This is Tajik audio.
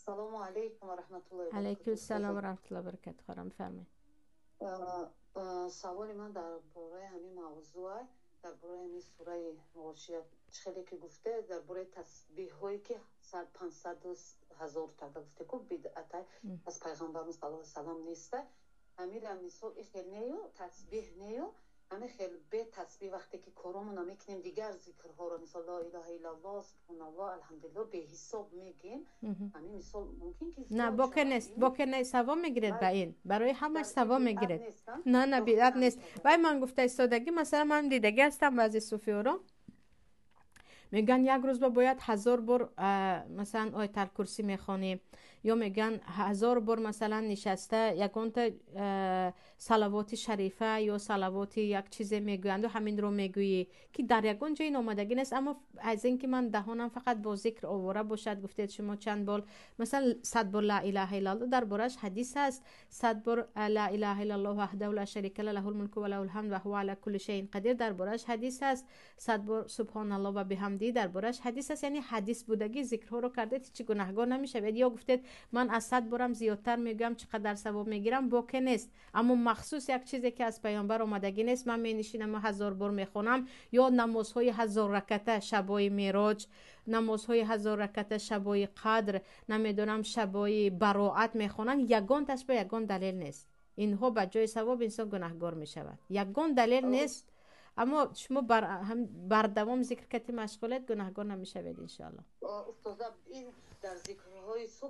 Салому алейкум ва раҳматуллоҳи. Алейкум салом ва раҳматуллоҳи баракату. Хоҳарам, бифармоед. Саволи ман дар бораи ҳамин мавзӯъ, дар бораи ҳамин сураи Ғошия, чӣ хеле ки гуфте, дар бораи тасбиҳое ки 500 ҳазор та гуфте ку, бидъата, аз пайғамбармон саллаллоҳу алайҳи васаллам неста. Ҳамира мисол ихел нею тасбиҳ нею, ҳамин хел бе тасбиҳ вақте ки коромона мекунем, дигар зикрҳоро, мисол ло илаҳа иллаллоҳ, субҳоналлоҳ, алҳамдулиллоҳ, беҳисоб мегем, ҳамин мисол мумкин ки На, боке нест, боке нест, савоб мегиред. Ба ин барои ҳамаш савоб мегиред. На, бидъат нест. Вай ман гуфта истодагӣ, масалан, ман дидагӣ ҳастам, баъзе суфиёро мегӯянд, як рӯз ба бояд 1000 бор, масалан, Ояталкурсӣ мехонӣ, ё мегӯянд, 1000 бор, масалан, нишаста ягонта салавоти шарифа ё салавоти як чизе мегӯянду ҳаминро мегӯӣ, ки дар ягон ҷо ин омадагӣ нест. Аммо аз ин ки ман даҳонам фақат бо зикр овора бошад, гуфтед шумо чанд бор, масалан, 100 бор ла илаҳа иллаллоҳ, дар борааш ҳадис ҳаст, 100 бор ла илаҳа иллаллоҳ ваҳдаҳу ла шарика ла, лаҳул мулку ва лаҳул ҳамд ва ҳува ала кулли шайин қадир, дар борааш ҳадис ҳаст, 100 бор субҳоналлоҳ ва биҳамдӣ, дар борааш ҳадис аст. Яъне ҳадис будагӣ зикрҳоро кардед, ҳеҷ гунаҳгор намешавед. Ё гуфтед, ман аз 100 борам зиёдтар мегӯям, чӣ қадар савоб мегирам? Боке нест. Аммо махсус як чизе ки аз паёмбар омадагӣ нест, ман менишинам 1000 бор мехонам, ё намозҳои 1000 раката шабои Мероҷ, намозҳои 1000 раката шабои Қадр, намедонам, шабои Бароат мехонанд, ягонташ ба ягон далел нест. Инҳо ба ҷои савоб инсон гунаҳгор мешавад. Ягон далел нест. Аммо шумо бардавом зикр кати машғулед, гунаҳгор намешавед, иншоалло. Устоза, ин дар зикрҳои субҳ.